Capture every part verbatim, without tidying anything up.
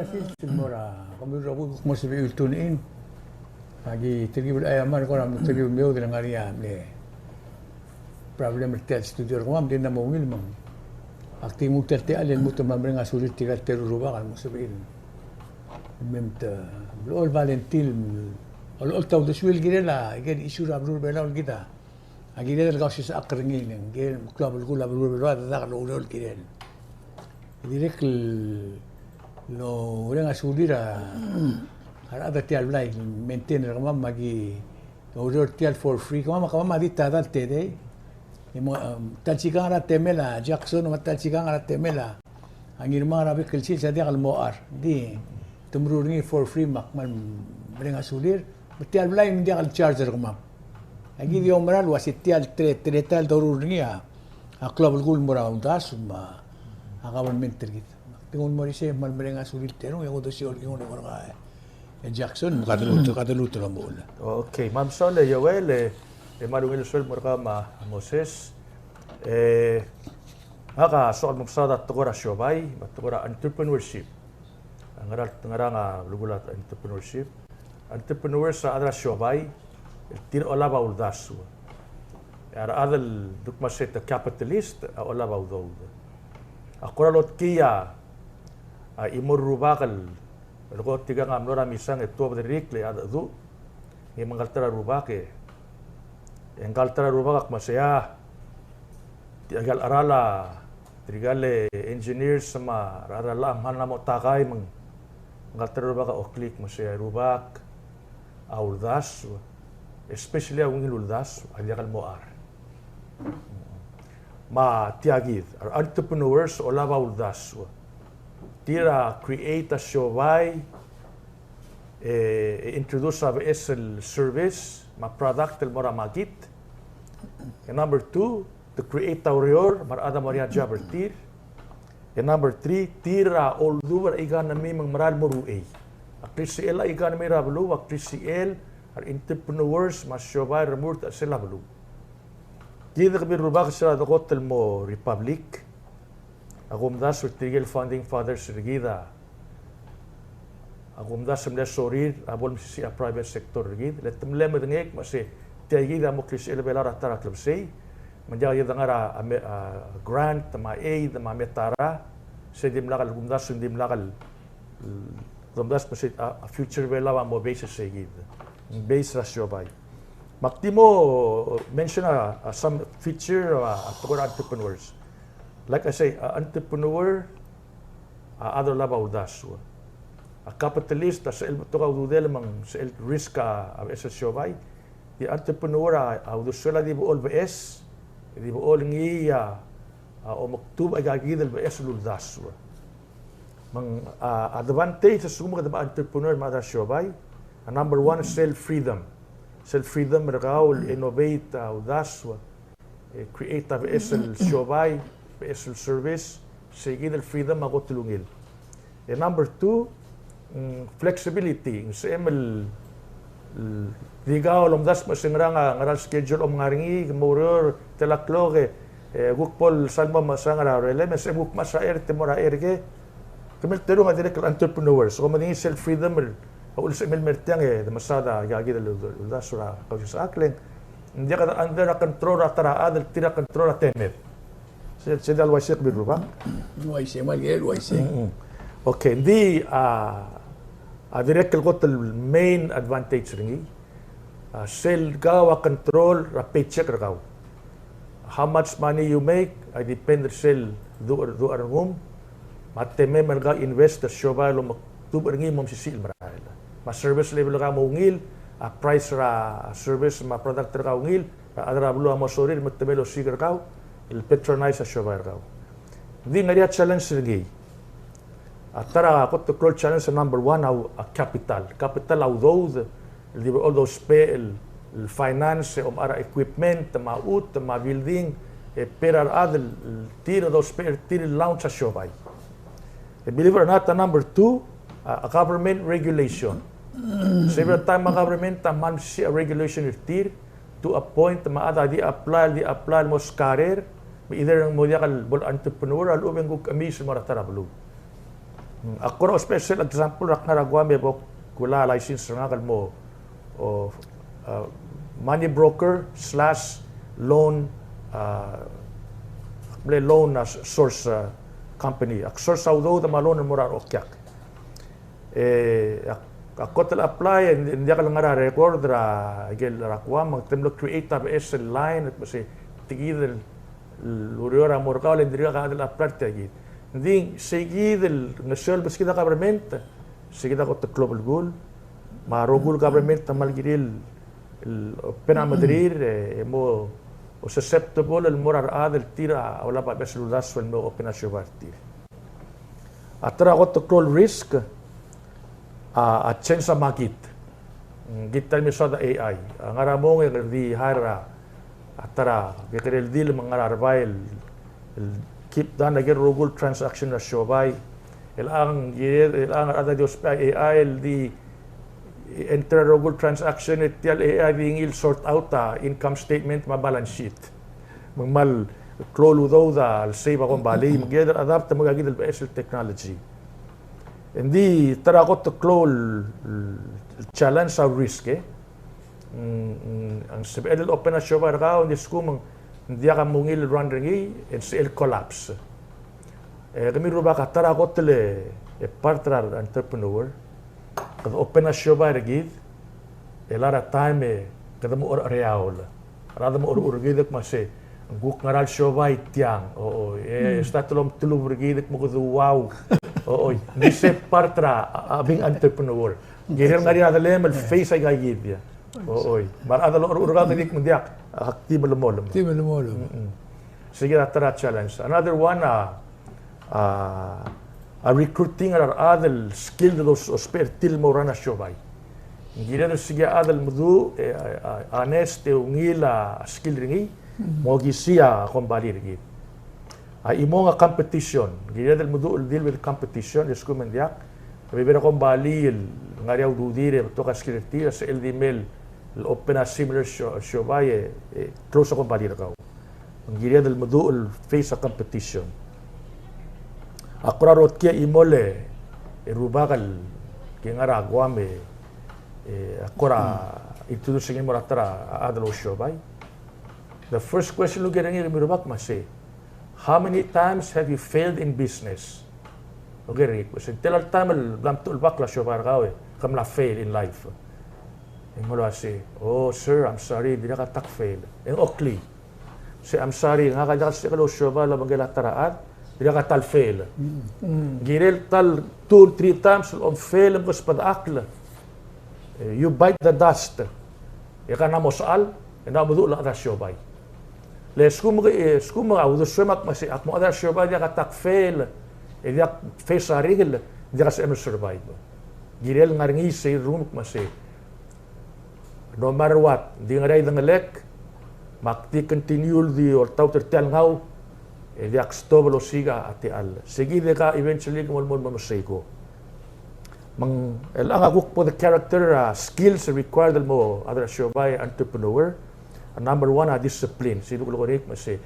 Sils el mo er a, kemiu el rokui el kuk mo sebechir el tune in. Aki telkib el chaiamar, kora mo telkib el meoud el ngar er ngii a mle problem er tia el studio er kemam, ng di mla mo ungil me ng. Ak di nguu tia el techall el lmuut el kmal mereng a sulir tirka el teru el rubak el mo sebechir el mei me te, el Valentine, el, el, el ta uldesuel el kirel a, ikel issue er a beluu er a Belau el kid a. A kired el kausisechakl er ngii, ng kirel el klou a belkul a beluu er a Belau a dedak el oureor el kirel. Dirrek el orrenges a sulir a rechad er tia el blai el maintain er kemam me aki oureor er tia el for free. Kemam, kemam a di ta el tedei. E mo, um, ta el sikang er a temel a Jackson, me ta el sikang er a temel a a Ngirmang er a bek el sils a diak el mo char. Di te meruul er ngii for free me ak kmal mereng a sulir. Me tia el blai me ng diak el charge er kemam. Aki di oumera el uase tia el tre, teletael el doruul er ngii a klou a belkul el mo er a uldasu me a government er kid. Di nguu el mo er isei, kmal mereng a sulir el terung, e kuk dosiou el kinguu el mo er ngii a E Jackson, me kede lmuut, kede lmuut el omuchel. Okay, me a mesaul e Joel, e, e kmal ungil el sueleb el mo er kau me a Moses. E, ngak a soak el mo mesaod a tekoi er a siobai, me a tekoi er a entrepreneurship. Ngera, ngerang a belkul a entrepreneurship. Entrepreneurs a chad er a siobai el tir a olab a uldasu. E a rechad el duk me se te capitalist a olab a udoud. A kora lotkii a, a chimo el rubak el el kot tirkang a mlo er a misang e tuobed er a rikl e a decheduch. Ngii me ngka el ta er a rubak e, e ngka el ta er a rubak a kmo sei a, tirka el cheral a, tirka el engineers me a rechad er a llach a mla mo takai me ng, ngka el ta er a rubak a oklik me sei a rubak, a uldasu, especially a ungil uldasu, a diak el mo char. Me tia kid, a re entrepreneurs a olab a uldasu. Tir a create a siobai, e, e introduce a beches el service, me a product el mo er a market. E number two, te create a ureor, me a rechad a mo er ngii a job er tir. E number three, tir a oldubech er a economy me ng mera el mo er uchei. A klisichel a economy er a beluu, a klisichel a re entrepreneurs, me a siobai el remurt er a chelsel a beluu. Kid kemiu el rubak sel dekot el mo Republic, a kumdasu er tirke el founding fathers er kid a, a kumdasu el mle sorir a bo lemesisiich a private sector er kid, le te mle medengei me se tia kid a mo klisichel a Belau er a ta er a klebesei, me ng diak kid a ngar er a, a, a grant, me a aid, me a metara, se dimlak el kumdasu, dimlak el, kumdasu me se a, a future Belau a mo base er sei kid. Base er a siobai. Me ak di mo mention a, a some feature a, a tekoi er a entrepreneurs. Like I say, a entrepreneur a chad el olab a uldasu. A capitalist a sel betok a ududel me ng sel risk a, a beches el siobai. Di entrepreneur a, a uldesuel a di bo el beches, di bo el ngii a, a omekdubech aika kid el beches el uldasu. Me ng, a, advantage a lsekum kede mo entrepreneur me a chad er a siobai, a number one, sel freedom. Sel freedom er kau el innovate a uldasu, e create a beches el siobai, beches el service, sei kid el freedom a kot el ungil. E number two, mm, flexibility, ng sebechem el Di kau lomdasu me se ngerang a, ngera el schedule el omngar er ngii, ke mo oureor, tela klok e, e kuk bo lsal mo mesang er a urerem, e sebechem kuk mechas er a chei, te mo er a chei er kei. Kemiu el terung a dirrek el entrepreneurs, kom medengei sel freedom el, a uchul sebechem el mer tiang e de mesaod a, aika kid el uldasu er a kausisechakl e ng diak de under a control er a ta er a chad el tir a control a temed. Sel, sel di uaisei kemiu el rubak. Uaisei, me a kirel uaisei. Mm, mm. Okay, ng di, a, a dirrek el kot el main advantage er ngii. A, sel kau a control er a paycheck er kau. How much money you make, a depend er sel duch, duch a rengum. Me a temem el kau invest er a siobai el omekdubech er ngii el mo mesisiich el merael. Me a service level er kau a mo ungil, a price er a service me a product er kau a ungil, a chad er a beluu a mo sorir me te mei el osiik er kau, el patronize a siobai er kau. Ng di ngar er ngii a challenge er ngii. A ta er a kot el klou el challenge a number one a, a capital. Capital a udoud, el di bo lousbech el, el finance, e omechar a equipment, me a chutem, me a building, e pay er a rechad el, el tir a lousbech er tir el launch a siobai. E believe it or not, a number two, a, a government regulation. Several time a government a kmal mesisiich a regulation er tir, to a point me a chad a di apply, di apply el mo skarer, me either ng mo diak el bo el entrepreneur, a lechub e ng kuk chemiis el mo er a ta er a beluu. Ak kora ousbech sel example er a kngar er a Guam e bo kulai a license er ngak el mo, o, uh, money broker slash loan, uh, mle loan, uh, source, uh, company. Ak source a udoud me a loan el mo er a reokiak. E, ak, ak kot el apply, e ng diak el ngar er a record er a, ikel er a Guam, me te mlo create a beches el line, me se, tia kid el, el ureor a mo er kau, le ng dirkak a chad el apply er tia kid. Ng di, se kid el ngeseu el beskid a government, se kid a kot el klou a belkul, me a rokui el government a kmal kirir el, el open a mederir, e, e mo, o susceptible el mo er a rechad el tir a olab a beches el uldasu el mo open a siobai er tir. A ta er a kot el klou el risk, a, a change a market. Mm, kid a ta el me soad a AI. A ngar er a mong e ng di hire a, a ta er a, kekerei el deal me ng ngar er a rebai el, el keep down a ikel rokui el transaction er a siobai. El ang, el ang a rechad a di ousbech a AI el di enter a rokui el transaction, e tia el AI a di ngii el sort out a income statement me a balance sheet. Me ng kmal klou el udoud a le save a kombalii, me ng kired el adapt el mo er tia kid el beches el technology. Ng di ta er a kot el klou el, el challenge a risk, e. Mm, mm, ng sebechel el open a siobai er kau, ng di a lsekum ng diak a mo ungil el run er ngii, e ng sebechel el collapse. E kemiu el rubak, a ta er a kot el, e, part er a entrepreneur, kede open a siobai er kid, e a lot of time e kede mo er a chereaol. A rechad a mo er, er kid el kmo se, ng kuk ngar er a siobai tiang. O, o, e, e start el omtelub er kid el kmo kede uau. O, o, ng di se part er a, a, a being entrepreneur. Ng kirel ngar er ngii a delem el face aika kid ia. O, oi. Me a rechad a loruul er kau e di kmo ng diak, ak di melemolem. Di melemolem. Mm-mm. Se kid a ta er a challenge. Another one, a, a, a recruiting er a rechad el skilled el ousbech er tir el mo run a siobai. Ng kired el se kid a chad el meduch, e, a, a, honest e ungil a skill er ngii, mo okisii a kombalii er kid. A chimong a competition, ng kired el meduch el deal with competition, e a lsekum ng diak, e bebil er a kombalii el ngar er ngii a ududir e betok a skill er tir, a sebechel el di mei el open a similar sio-, siobai e, e close a kombalii er kau. Ng kired el meduch el face a competition. A kora rotkii a chimol e rubak el ke ngar er a Guam e, e a kora introduce er ngii el mo er a ta er a chad el ousiobai. The first question el uker er ngii er kemiu el rubak me se, "How many times have you failed in business?" Uker er ngii, se ng tela el taem el bla mtuch el bak el siobai er kau e ke mla fail in life? E ng mlo uase, "Oh, sir, I'm sorry, dirkak a ta el fail." E ng oklii. Se, "I'm sorry, ngak a diak el sebechek el ousiobai el obengkel a ta er a chad, dirkak a ta el fail." Mm. Ng kirel ta el two, three times el omfail e mkesbedechakl. E, you bite the dust. E ke mla mo sechal, e mla meduch el chad er a siobai. Le a lsekum ke, e, a lsekum a uldesuem a kmo se, ak mo chad er a siobai, diak a ta el fail, e diak face a ringel, diak a sebechem el survive. Ng kirel ngar er ngii sei el renguk me se, no matter what, ng di ngar er ngii a idengelek, me ak di continue el di oltaut er tia el ngau, e diak stop el osiik a techall. Se kid e ke eventually ke mo, mo, mo, mo sei ko. Me ng, el ang a kuk bo the character, a, skills required el mo chad er a siobai, entrepreneur. A number one a discipline. Se kuk lolekoi er ngii me se,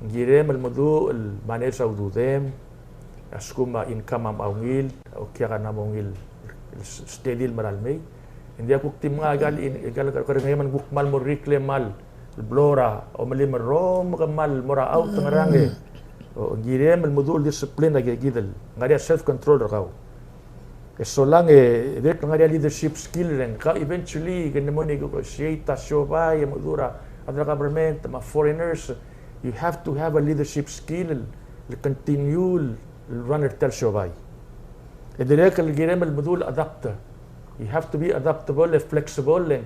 ng kirem el meduch el manage a ududem, a lsekum a income a mla ungil, okiak a mla mo ungil el s-, steady el mera el mei. Ng diak kuk di menga ikal, ikal kerengem el kuk kmal mo er a rirellii el kmal blo er a omelim el rrom, ke kmal mo er a out, ngerang e. O, ng kirem el meduch el discipline a ikakid el ngar er ngii a self control er kau. E solang e dirrek el ngar er ngii a leadership skill er ngii, ke eventually ke mla mo negotiate a siobai, e mo meduch er a other government, me a foreigners, you have to have a leadership skill el, el continue el run er tia el siobai. E dirrek el kirem el meduch el adapt. You have to be adaptable e flexible, e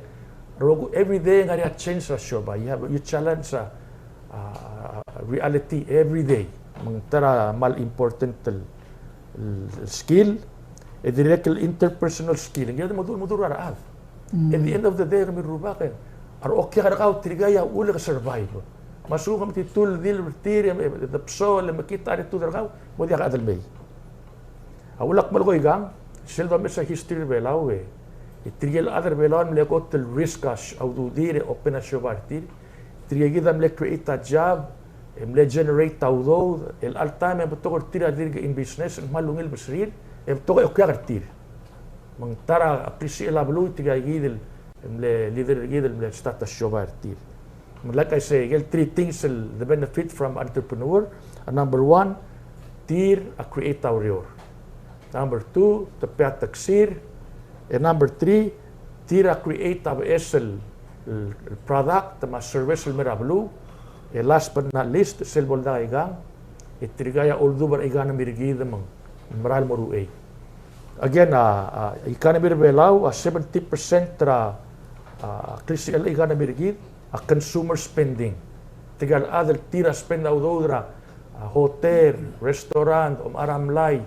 rokui every day ngar er ngii a change er a siobai. You have, you challenge a, a, a reality every day. Me ng ta er a kmal important el, el, el skill, e dirrek el interpersonal skill. Ng kirem el meduch, meduch er a rechad. Mm. At the end of the day, kemiu el rubak e, a reokiak er kau tirka a uchul e ke survive. Me a lsekum ke metitur el deal er tir, e, e, debsol, e mekngit a attitude er kau, mo diak a chad el mei. A uchul ak melekoi kang, sel domes a history er a Belau e, e tirke el chad er a Belau el mle kot el risk a s-, a ududir e open a siobai er tir. Tirke kid a mle create a job, e mle generate a udoud, el chelecha el taem e betok er tir a dirk in business, e ng kmal ungil beserir, e betok a okiak er tir. Me ng ta er a klisichel a beluu, tirka kid el mle leader er kid el mle start a siobai er tir. Me like I say, ikel three things el the benefit from entrepreneur. A number one, tir a create a ureor. Number two, te pay a tax er. E number three, tir a create a beches el, el, el product me a service el mei er a beluu. E last but not least, sel bo el dak ikang, e tirka a oldubech er a economy er kid me ng merael mo er uchei. Again, a, a economy er a Belau, a seventy percent er a, a klisichel a economy er kid a consumer spending. Tirka el chad el tir a spend a udoud er a, a hotel, restaurant, omechar a mlai,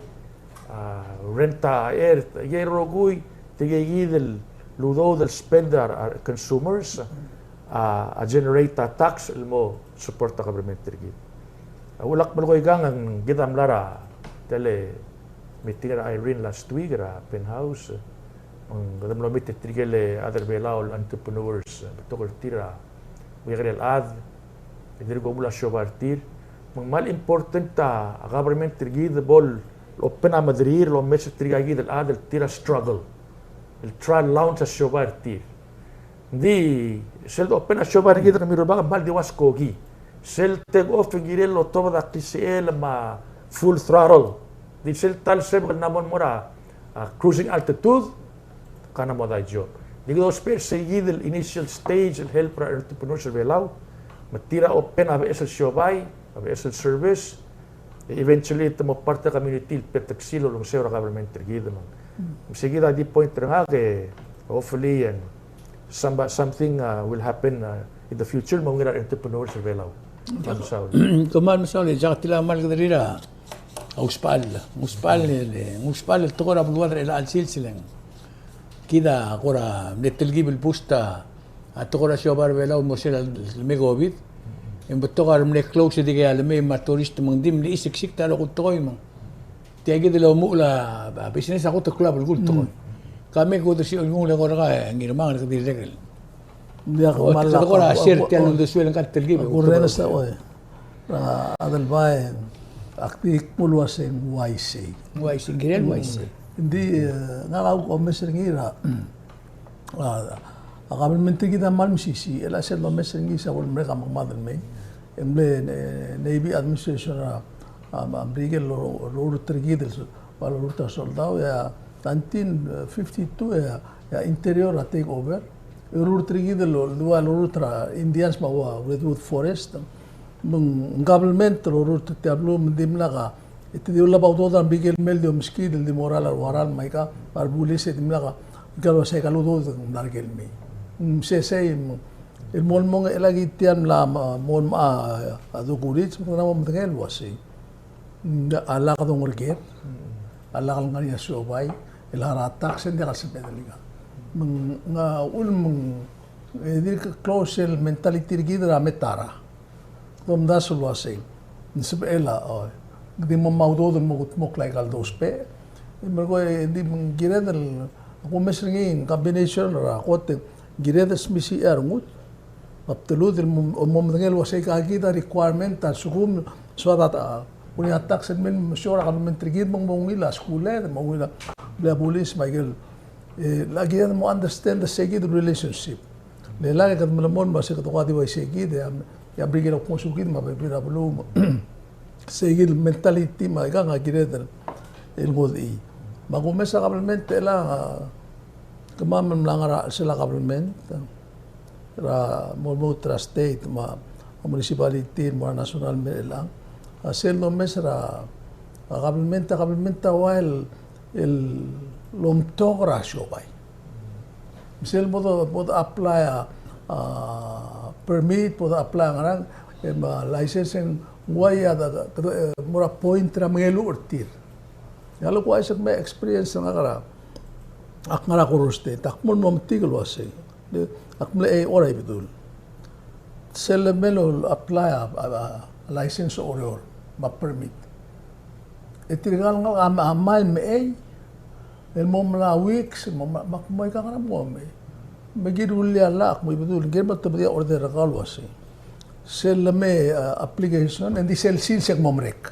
a rent a chert, e rokui, tirka kid el udoud el spend a, a consumers a, a generate a tax el mo support a government er kid. A ulak melekoi kang, ng kid a mla er a tele meeting er a Irene last week er a Penthouse. Me ng kede mlo meet er tirke el chad er a Belau el entrepreneurs, betok er tir a uiakel el chad, e dirk omuchel a siobai er tir. Me ng kmal important a government er kid bo lopen a mederir el omes er tirka kid el chad el tir a struggle el try el launch a siobai er tir. Ng di sel dopen a siobai er kid er a Rubak a kmal di ua skoki. Sel take off e ng kirel el otobed a klisichel me a full throttle. Ng di sel ta el sebechel el mla mo er a, a cruising altitude, kede mo daijo. Ng di kede ousbech er sei kid el initial stage el help er a entrepreneurs er a Belau. Me tir a open a beches el siobai, a beches el service. Eventually, te mo part er a community el pay tax el olengeseu er a government er kid me ng. Me sei kid a di point er ngak e hopefully and some, something, uh, will happen, uh, in the future, me a ungil a entrepreneurs er a Belau. Kmal mesaul. Kmal mesaul, e diak tilecha kmal kederir a usbechall. Usbechall, e, usbechall el tekoi er a beluad er chelecha el sils e le ng kid a kora mle telkib el boost a a tekoi er a siobai er a Belau el mo sel lemei a COVID. E ng betok a re mle close e dikea lemei me a tourist me ng di mle chiseksikd a rokui el tekoi me ng. Tia kid el omuchel a business a kot el klou a belkul el tekoi. Ka me kuk di sel kung le kora ka e Ngirmang e ke dirrek el. Ng diak kmal kora share tia el uldesuel ngka el telkib. Kurrenges a oi. A Adelbai, ak di kmo el uasei ng uaisei. Uaisei, ng kirel uaisei. Ng di, e, ngak a kuk omes er ngii er a, a, a kabelment er kid a kmal mesisiich, e le sel domes er ngii se a bo lemerek a mekemad el mei. E ng mle, e, Navy administration er a, a, a Merikel el lo-, lorurt er kid el, ua lorurt a soldau, e a nineteen fifty-two, e a, e a Interior a take over. E lorurt er kid el, ua lorurt er a Indians me a ua Redwood Forest. Me ng government el lorurt er tia el beluu me ng dimlak a, e te di uleba a udoud er a Merikel el mei el di omeskid el di mo er a ralm, me aika, me a rebulis e dimlak a, aika el uasei aika el udoud a mla er ker el mei. Me sei, sei, me, el mo, el mo, e le kid tia el mla, mo, mo, a, a dokurits, me ng mo medengei el uasei. A lak dongerker, a lak el ngar er ngii a siobai, el harau a tax e ng diak el sebeched el ikang. Me ng, ng, a, ul me ng, e dirk klou sel mentality er kid er a metara. Domdasu el uasei ng sebechel a, o, di mo mo udoud el mo kutmokl aika el dousbech. E melekoi e di me ng kired el, ak omes er ngii ng combination er a kot e ng kired el smisichii a rengud. Me a bdelud el mo, mo medengei el uasei aika kid a requirement a lsekum soad a, a, kuk ngii a tax el mei el mesiou er a kabelment er kid me ng mo ungil a skuuled, me ng mo ungil a blil a bulis me aike el, e, le kid a mo understand er sei kid el relationship. Le lak e kede melemolem el uasei kede ko di uaisei kid, e a, e a Merikel a kuk ngosukid me a bebil er a beluu me sei kid el mentality me aikang a kired el, el ngodechii. Me ak omes er a kabelment e le, a, kemam el mla ngar er a chelsel a kabelment er a mo lmuut er a state me a municipality el mo er a national me er chelechang. A sel domes er a, a kabelment, a kabelment a ua el, el omtok er a siobai. Me sel bo de, bo de apply a, a permit, bo de apply a ngerang, e me a license e ng uai a, a, a, e, mo er a point er a mengeluch er tir. E a lak uaisei me a experience er ngak er a, ak ngar er a Koror State, ak mo, mo metik el uasei. Ak mle A O er a Ibedul. Sel lemei el apply a, a, a license er a Oreor me a permit. E tirka el ngalek a, a mei el mei, el mo mla weeks, el mo mla, me ak mo ikang er a mo mei. Me ki rullii a llach, ak mo Ibedul, ng kirel me te medii a order er kau el uasei. Sel lemei, a, application, e ng di sel sils e ng mo merek.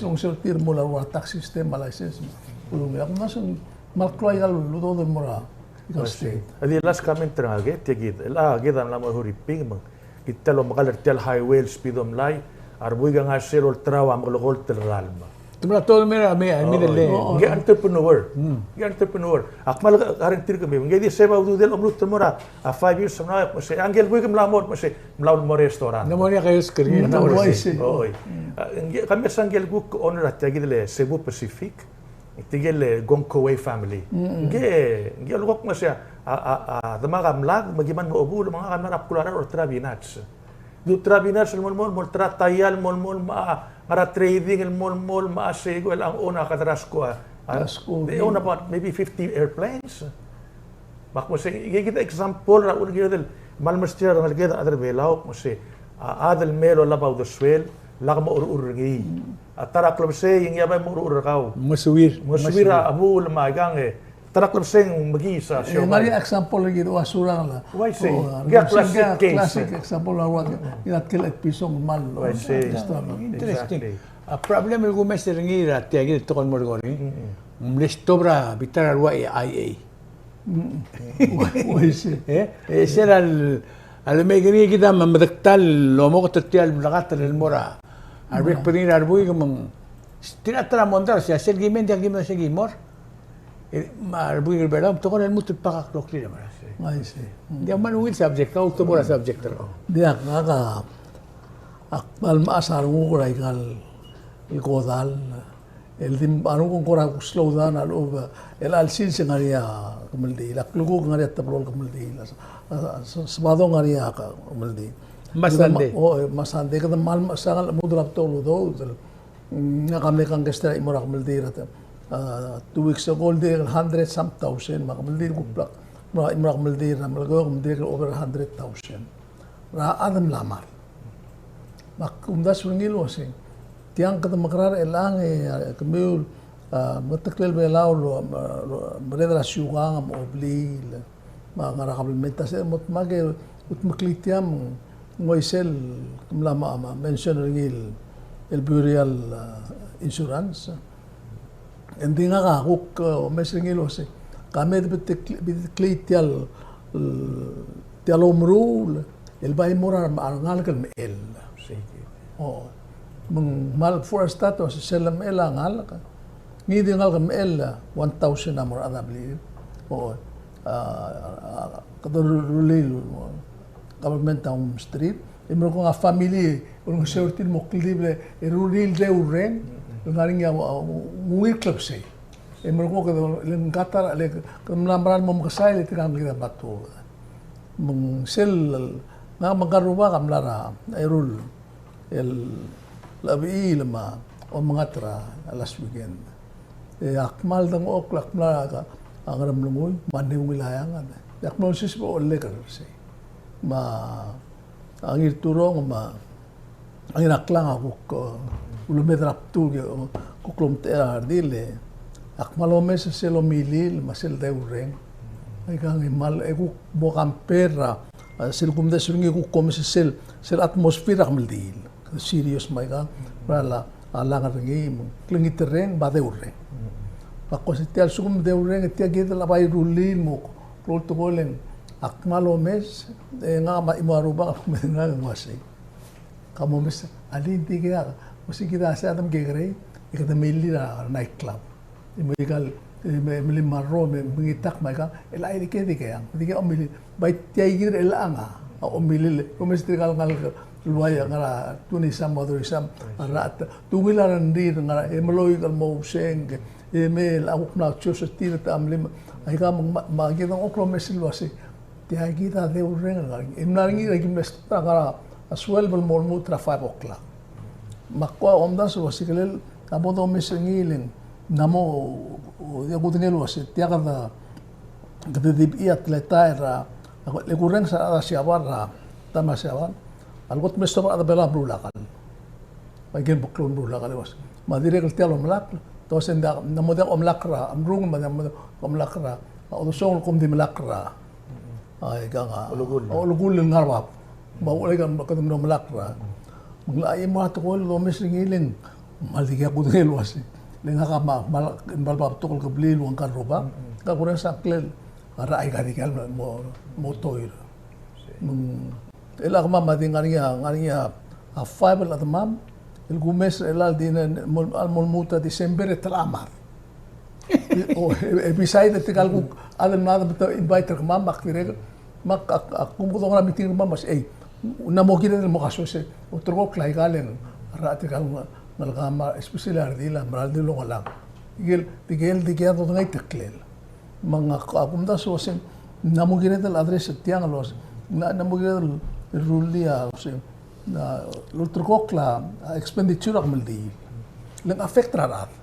State el olengeseu er tir el mo er a tax system me a license me a, me a, me a, me a klou a ikal udoud el mo er a ikal state. A di last comment er ngak e tia kid, el a kid a mla mo huriping me ng kid a omekall er tia el highway el speed el mlai, a rebuik a ngar er sel olterau a mekelekolt el ralm. Te mla tol mera me, a, me de le. Ngii a entrepreneur. Ngii a entrepreneur. Ak kmal ngar er tir kemiu. Ngii di se ba ududel omrutmor a, a five years from now, me se, a ngike el buik a mla mo er, me se, mla mo er a restaurant. Mla mo er a restaurant. Oi. A, ngii, kemiu a se ngike el kuk owner a tia kid el Cebu Pacific. Tia kid el Gong Kawei family. Ngike, ngike el kuk me se, a, a, a, demak a mlad, me ki mla mo obuul, me ngak a mlad a bkul a rechad er a Trabinats. Du Trabinats el mo, mo, mo, tra taial mo, mo, me a, ngar er a trading el mo, mo, me a sei ko el ang own a Kadrasko a. A, they own about maybe fifty airplanes. Me ak mo se, ngike kid a example er a uchul el kired el, kmal mesterir a rengeleked a rechad er a Belau, me se, a, a chad el mei el olab a uldesuel, lak mo er a urrengii. A ta er a klebesei, ngii a bai mo er a urrekau. Mo subir. Mo subir a, a buul me aikang e, ta er a klebesei ng mekiis a, e, siobai. Ngar er ngii a example er kid a Surangel. Uaisei. Ngii a classic case. Classic example er a ua, ngii a tkel pisong mal. Uaisei. Interesting. Exactly. A problem el kumes er ngii er a tia kid el tekoi el mo er ngii. Ng mle stop er a bita er a rua I A. Uaisei. E? E sel a, a lemei er ngii kid a medakt el omoket er tia el mlekat el mo er a. A rebek er ngii er a rebuik me ng. Tir a ta er a mondai, se a sel kimen, tia kimen, sel kimor. E, me a rebuik er a Belau, tekoi el lmuut el bak a kloklir er a mera. Uaisei. Ng diak, me ng ungil subject, kau te mo er a subject er kau. Diak, ngak a, ak kmal mechas a renguk er aika el kodall. El di a renguk ng kora slow down a lechub, el a lsils e ng ngar er ngii a kemeldiil, a klukuk e ng ngar er ngii a teblo el kemeldiil, a, a, a, Sabadong e ng ngar er ngii a kemeldiil. Me a Sunday. O, e, me a Sunday, kede kmal mechesang el lmuut er a betok el udoud. Ngak a mle kangkei er a chimo er a kemeldiil er a, a, two weeks ago, el dirrek el hundred some thousand, me a kemeldiil el kublak. Me a chimo er a kemeldiil er a Melekeok, me ng dirrek el over hundred thousand. Er a chad el mla mad. Me ak omdasu er ngii el uasei, tiang kede mekerang er chelechang e, a, kemiu, a, mengeteklel Belau el, el, el, mereched er a siukang me a obliil. Me a ngar er a kabelment a se mo dmak e, kudmeklii tiang, ng uaisei el, ke mla me, me mention er ngii el, el burial, a, insurance. Engdi ngak a kuk, e, omes er ngii el uasei, ka me de betik-, beteklii tia el, tia el omeruul el bai mo er a rengalek el mechell. O, me ng kmal kufouer a start el uasei sel lemechell a ngalek. Ngii di ngalek el mechell a one thousand a mo er a chad a blil. O, a, a, kede rullii el, government a omsterir. E merekong a family, olengeseu er tir el mo kldibel e rullii el deurreng, el ngar er ngii a, a, ungil klebesei. E merekong kede, le ng kata, le kede mla meral mo mekesai, le tirka el mekngit a bla tuobed. Me ng sel, ngak me ngka el rubak a mla er a, eru el, el, el chebechiil me a omengat er a last weekend. E ak kmal dengchokl, ak mla er a, a Ngeremlengui, me a Ngii Ungil a Eanged. E ak mlo insiseb el oleker er sei. Me a a Ngirturong me a Ngiraklang a kuk, e, ulemed er a bdelul, e, kuk lomtechei er a redil, e ak kmal omes er sel omilil me sel deurreng. Aikang e kmal, e kuk bo compare er a, e, sel kumdasu er ngii, kuk omes er sel, sel atmosphere er a kemeldiil. Serious me aikang, me a la, a langel er ngii, me ng klengiterreng, me a deurreng. Me ak uasei tia el lsekum deurreng, e tia kid el bai rullii el mo klou el tekoi el, ak kmal omes, e ngak me a chimo el rubak, me ngak ng uasei. Ka momes, alii, ng dikea, uasei kid a se a de mekekerei, e kede milil er a night club. E me ikal, e me, me limaro, me, me ngitak me aikang, el a dikea, dikea, dikea omilil, bai tia kid er chelechang a, a omilil, omes tirka el ngalek el uai a ngar er a twenty some, thirty some, a rechad, te ungil a rengrir, ngar er a, e meloik el mo ouseng, e me, a kuk mla choice er tir, te mlim, aika me, me kid a ngak a omes el uasei, tia kid a deurreng el ngar er ngii. E mla er ngii er a kim mle start er a ngar er a twelve el mo lmuut er a five o'clock. Me ak kuk omdasu el uasei kelel a bo domes er ngii el ng mla mo, e kudengei el uasei tia kede, kede di bechii a teletael er a, e kurrenges a rechad er a Siabal er a, taem er a Siabal, a lekot mle stop a rechad er a Belau el meruul a kall. Me aike el bo klou el meruul a kall el uasei. Me a dirrek el tia el omelakl, te uasei ng diak, ng mo diak omelakl er a mrung, me ng diak mo diak omelakl er a odesongel, kom di melakl er a, a, ikang a, olekull. Olekull el ngar er a bab. Me a uchul aikang kede mlo melakl er a. Me ng locha chimo a tekoi el domes er ngii el ng, kmal dikea kudengei el uasei. Le ngak a kmal, kmal, kmal betok el kebliil el ua ngka el rubak. Ngak a kurrenges a ngklel a rechad aika dikea el mo, mo toir. Me ng Chelecha kemam a di ngar er ngii a, ngar er ngii a, a five el chedemam, el kumes er chelechang el di ne, ne, mol, a lmo lmuut a December e te locha mad. O, e, e beside tirka el kuk chad el mla de invite er kemam, me ak dirrek, me ak, ak, ak, kuk mo donguu a meeting er kemam, me sei, ng mla mo kired el mo kasoes e ulterekokl a ikal, e ng, a rechad er tirka el ngal-, ngalek a mad, especially a redil a mera el di longelang. Ikel, ikel, ikel a dodengei a teklel. Me ng ak, ak omdasu el uasei, ng mla mo kired el address er tiang el uasei, ng mla, ng mla mo kired el rullii a uasei, ng ulterekokl a, a expenditure a kemeldiil. Le ng affect er a rechad.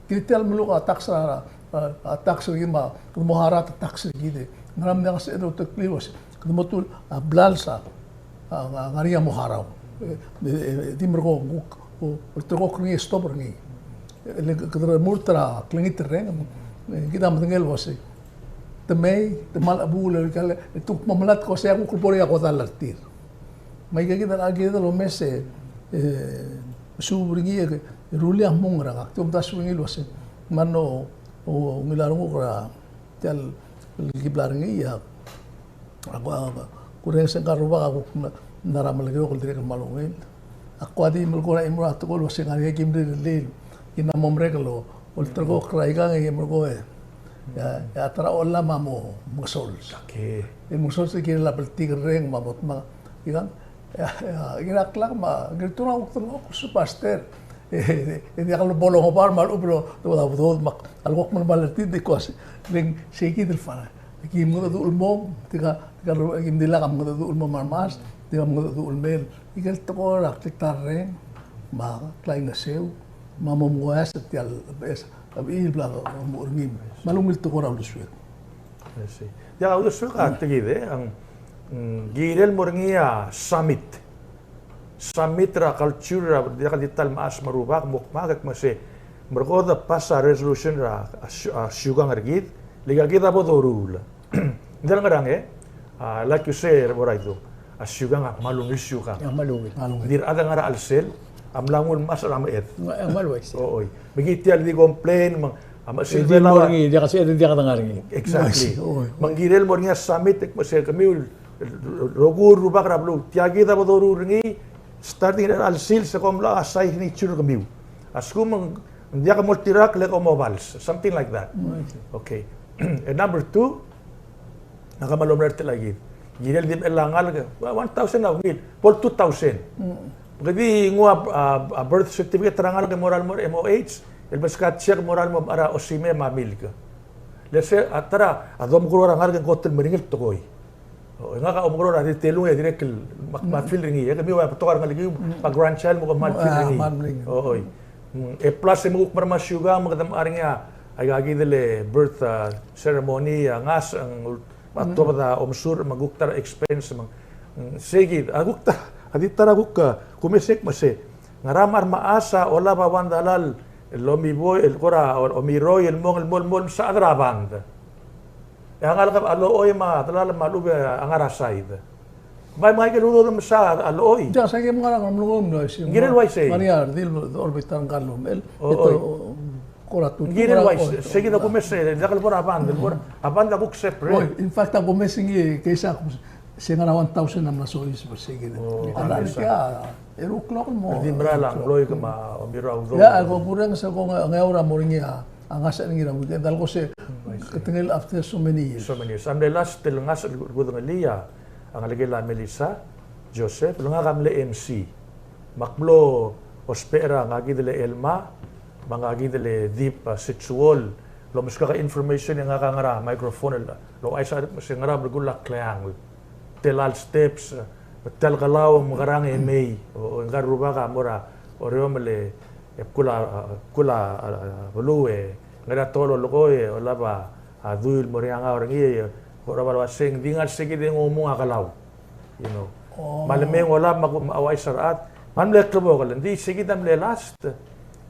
Kid tia el meluk a tax er a, a, a tax er kid me a, kede mo harau a tax er kid. Ngera me ng diak a sebeched el ulterekokl el uasei, kede mo tuu a blals a, a, a ngar er ngii a mo harau. E, e, e, di merekong, kuk, o, ulterekokl er ngii, stop er ngii. Le kede remurt er a klengit el reng, e, kid a medengei el uasei, te mei, te mla chebuul el ikal, e te kuk mo melatk el uasei a kuk bo er ngii a kodall er tir. Me aika kid a, kid a lomes e, e, suub er ngii e, e rullii a mong er ngak, te omdasu er ngii el uasei, me ng, o, ungil a renguk er a, tia el, el kibla er ngii a, A ko, a ko, kurrenges e ngka el rubak a kuk mla er a Melekeok el dirrek el kmal ungil. A ko a di melekoi er a chimo er a tekoi el uasei ng ngar er ngii a kim rirellii. Kim mo merek el olterekokl er a ikang e kim melekoi. E a, e a ta er a olab a mo mengesols. Okay. E mengesols e kirel a bltikerreng me a mo tmang. Ikang, e a, e a, ngera klak me a, ngera turang a kuk tekoi el uasei pastor. E, e, e diak el bo longebar me a lechub e lo, lo, lo, lo, me a, a lekuk melemalt er tir di ko uasei, le ng sei kid el fana. Aki mengedecheduch el mong, tirka, tirka el rubak, aki mdilak a mengedecheduch el mong me a remaster, tirka mengedecheduch el mei, ikel tekoi er a kletarreng, me a klaingeseu, me a mo menguias er tia el beches, a bechil bla domuchel er ngii, me a lungil tekoi er a uldesuek. I see. Diak a uldesuek a tekid, e, ng, mm, kirel mo er ngii a summit. Summit er a culture er a, diak el di ta el mechas me a rubak, mo kmo, ke kmo se, merekong e de pass a resolution er a, a siu-, a siukang er kid, le aika kid a bo doruul. Ng di ngerang e, a, like you say, Boraido, a siukang a kmal ungil siukang. A kmal ungil. Ng di rechad el ngar er a chelsel a mla nguu el mechas er a meched. Ng, ng kmal uaisei. Oi. Me aki tia el di complain, me ng, a, me ng di mo er ngii, diak a se, diak a dengar er ngii. Exactly. Oi. Me ng kirel mo er ngii a summit, e kmo se kemiu el rokui el rubak er a beluu. Tia kid a bo doruul er ngii, starting er a chelsel se kom locha a signature er kemiu. A lsekum ng diak a moltirakl e kom obals. Something like that. Mm. Okay. And number two, ngak a kmal omereng er tia kid. Kirel di mechell a ngalek, one thousand a ungil, bo el two thousand. Mm. Ke di nguu a, a, a birth certificate er a ngalek e mo er a lemo er a M O H, el meskau a check e mo er a lemo er a Osime me a Milk. Le se a ta er a domekeroul er a ngalek e ng kot el meringel tekoi. O, e ngak a omekeroul er a di telung e dirrek el mak-, kmal feel er ngii, e kemiu a betok a rengelekiu, me a grandchild me kom kmal feel er ngii. Oi. Mm, e plus e me kuk mera me a siukang me kede mechar er ngii a, aika kid el birth, a, ceremony, a, ngasech, a, ng ul-, me a tuobed a omesur, me ng kuk ta er a expense, me ng, mm, sei kid, a kuk ta, a di ta er a kuk, a, kumes e kmo se, ngera me a remechas a olab a one dollar el omiboi, el kora, o-, omiroi, el mong, el mo, el mo, el msa a chad er a band. E a ngalek a lechoi me a delal me a lechub e a ngar er a side. Bai me aike el udoud el msa a lechoi. Diak, se aki mngar er a ngar er a mlengoi el mlo uaisei. Ng kirel uaisei. Ngar er ngii a redil el orbit er ngka el omechell. Oi. Ng kirel uaisei. Se kid a kumes e, diak el bo er a band, el bo er a band a kuk separate. Oi, in fact, a kumes ngii, ke sa kumes, se ngar er a one thousand a mla soiseb er se kid. O, a ngar er ngii a, eru klok el mo. Di mera el mlo ike me a omiroi a udoud. Ia, a ko kurrenges e ko nge-, ngeaur a mo er ngii a, a ngasech er ngii er a weekend. A leko se, mm, I see, ketengel after so many years. So many years. A mle last el ngasech el kudengelii a, a ngelekel a Melissa Joseph, le ngak a mle M C. Me ak mlo ousbech er a ngak kid el Elma, me a ngak kid el Dip, a, Setsuol, el omeskak a information e ngak a ngar er a microphone el ouchais a, se ngera a belkul a kleangel. Tia el steps, tia el Kelau, mekerang e mei, o, o, ngka el rubak a mo er a Oreomel e, e bkul a, a, bkul a, a, a, beluu e, ngar er a tekoi el olekoi e, olab a, a dui el mo er ngii a ngau er ngii e, ko er a bal uasei, ng di ngar se kid e ng omung a Kelau. You know. Oh. Me a lemei e ng olab me a ku-, me a ouchais a rechad. Me a mle klebokel, ng di se kid a mle last. Me